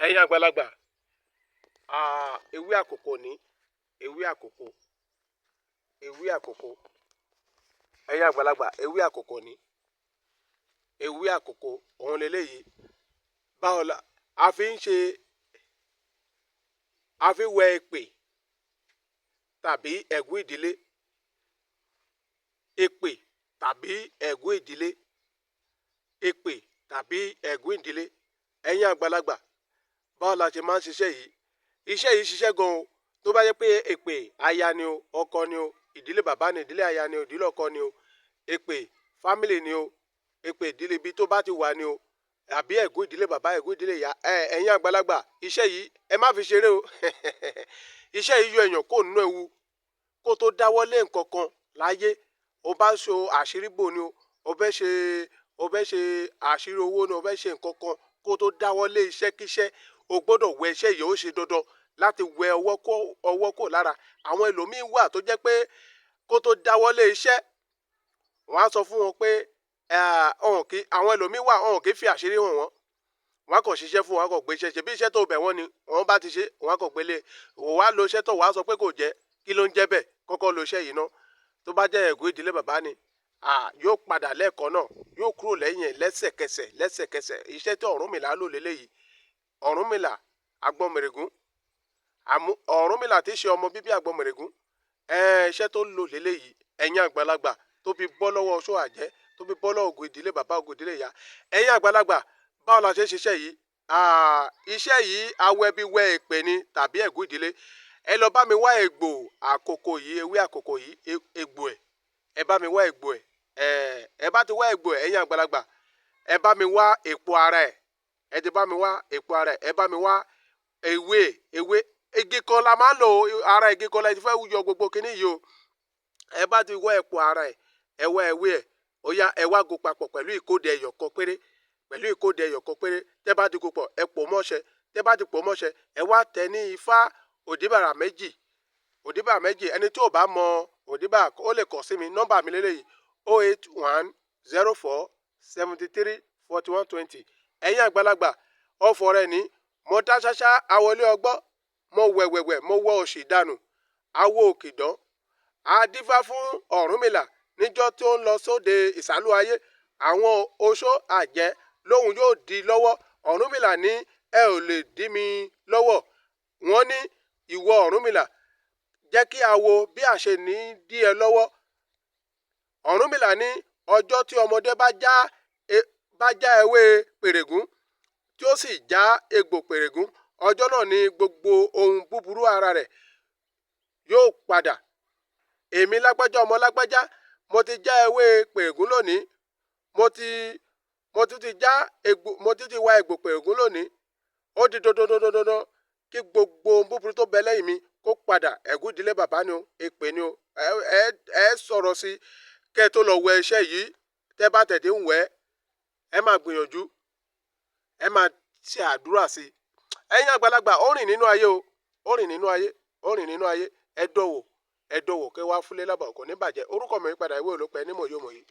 Ẹ̀yin àgbàlagbà, ewé àkókò ní ewé àkókò, ewé àkókò. Ẹ̀yin àgbàlagbà, ewé àkókò ní ewé àkókò, òun leléyìí. Báwo la a fi ń ṣe? A fi wẹ èpè tàbí ẹ̀gún ìdílé, èpè tàbí ẹ̀gún ìdílé, èpè tàbí ẹ̀gún ìdílé. Ẹ̀yin àgbàlagbà, báwo la ṣe máa ń ṣiṣẹ́ yìí? Iṣẹ́ yìí ṣiṣẹ́ gan o. Tó bá jẹ́ pé èpè aya ni o, ọkọ ni o, ìdílé bàbá ni, ìdílé aya ni o, ìdílé ọkọ ni o, èpè family ni o, èpè ìdílé ibi tó bá ti wà ni o, àbí ẹ̀gún ìdílé bàbá, ẹ̀gún ìdílé ìyá ẹ. Ẹ̀yin àgbàlagbà, iṣẹ́ yìí, ẹ má fi ṣeré o. Iṣẹ́ yìí yọ èèyàn kó nínú ewu kó tó dáwọ́ lé nǹkan kan láyé. O bá so àṣírí bò ni o, o fẹ́ ṣe àṣírí owó ni o, fẹ́ ṣe nǹkan kan, kó tó dáwọ́ lé iṣẹ́ kíṣẹ́, o gbọ́dọ̀ wẹ iṣẹ́ yìí. Ó ṣe dandan láti wẹ ọwọ́ kó ọwọ́ kò lára. Àwọn ẹlòmíín wà tó jẹ́ pé kó tó dáwọ́ lé iṣẹ́, wọ́n á sọ fún wọn pé ọ̀hún kí àwọn ẹlòmíín wà, ọ̀hún kì í fi àṣírí hàn wọ́n. Wọ́n á kàn ṣiṣẹ́ fún wọn, á kàn gbé iṣẹ́ ṣe. Bí iṣẹ́ tó bẹ̀ wọ́n ni wọ́n bá ti ṣe, wọ́n á kàn gbélé wọ́n wá lo iṣẹ́ tó wàá sọ pé kò jẹ́. Kí ló ń jẹ́ bẹ́ẹ̀? Kọ́kọ́ lo iṣẹ́ yìí ná. Tó bá jẹ́ ẹ̀gún ìdílé bàbá ni, yóò padà lẹ́ẹ̀kan náà, yóò kúrò lẹ́yìn ẹ̀ lẹ́sẹ̀kẹsẹ̀ lẹ́sẹ̀kẹsẹ̀. Iṣẹ́ tí Ọ̀rúnmìlà lò léléyìí, Ọ̀rúnmìlà Àgbọnnìrègún, àmú Ọ̀rúnmìlà tí í ṣe ọmọ bíbí Àgbọnnìrègún, iṣẹ́ tó lò léléyìí, ẹ̀yin àgbàlagbà, tó fi bọ́ lọ́wọ́ oṣó àjẹ́, tó fi bọ́ lọ́wọ́ ògùn ìdílé bàbá, ògùn ìdílé ìyá. Ẹ̀yin àgbàlagbà, báwo la ṣe ń ṣiṣẹ́ yìí? Iṣẹ́ yìí, awẹ́bíwẹ́ èpè ni tàbí ẹ̀gún ìdílé. Ẹ lọ bá mi wá egbò àkókò yìí, ewé àkókò yìí, egbò ẹ̀. Ẹ bá mi wá egbò ẹ̀. Ẹ bá ti wá egbò ẹ̀, ẹ̀yin àgbàlagbà, ẹ bá mi wá èpo ara ẹ̀. Ẹ ti bá mi wá èpo ara ẹ̀, ẹ bá mi wá ewé. Ewé igi kan la máa ń lò. Ara igi kan la ti fẹ́ yọ gbogbo kinní yìí o. Ẹ bá ti wá èpo ara ẹ̀, ẹ wá ewé ẹ̀, ó yá, ẹ wá gún papọ̀ pẹ̀lú ìkóde ẹyọ kan péré, pẹ̀lú ìkóde ẹyọ kan péré. Tẹ́ bá ti gún pọ̀, ẹ pò mọ́ṣẹ. Tẹ́ bá ti pò mọ́ṣẹ, ẹ wá tẹ ní ifá òdìbàrà méjì, òdìbà méjì. Ẹni tí ò bá mọ òdìbà, ó lè kàn sí mi. Nọ́mbà mi lélẹ́yìí: 08104734120. Ẹ̀yin àgbàlagbà, ọ̀fọ̀ rẹ̀ ní mo dá ṣáṣá awọlé ọgbọ́, mo wẹ̀wẹ̀wẹ̀, mo wọ òṣì dànù, awo òkìdán. Adífá fún Ọ̀rúnmìlà níjọ́ tó ń lọ sóde ìsálú ayé. Àwọn oṣó àjẹ́ lóhun yóò di lọ́wọ́. Ọ̀rúnmìlà ní, "Ẹ ò lè dí mi lọ́wọ́." Wọ́n ní, "Ìwọ Ọ̀rúnmìlà, jẹ́ kí a wo bí a ṣe ní dí ẹ lọ́wọ́." Ọ̀rúnmìlà ní ọjọ́ tí ọmọdé bá já ewé pèrègún, tí ó sì já egbò pèrègún, ọjọ́ náà ni gbogbo ohun búburú ara rẹ̀ yóò padà. Èmi lágbájá, ọmọ lágbájá, mo ti já ewé pèrègún lónìí, mo tún ti já egbò, mo tún ti wá egbò pèrègún lónìí. Ó di dandan dandan dandan kí gbogbo ohun búburú tó bẹ lẹ́yìn mi kó padà. Ẹ̀gún ìdílé bàbá ni o, èpè ni o. Ẹ sọ̀rọ̀ sí kẹ́ ẹ tó lọ wẹ iṣẹ́ yìí. Tẹ́ bá tẹ̀dé ń wẹ̀, ẹ máa gbìyànjú, ẹ máa ṣe àdúrà sí i. Ẹ̀yin àgbàlagbà, ó rìn nínú ayé o, ó rìn nínú ayé, ó rìn nínú ayé. Ẹ dọ̀wọ̀, ẹ dọ̀wọ̀ kẹ́ wá fúlé lábọ̀, kò ní bàjẹ́. Orúkọ mi padà, ìwé olópẹ́ ní mòye mòye.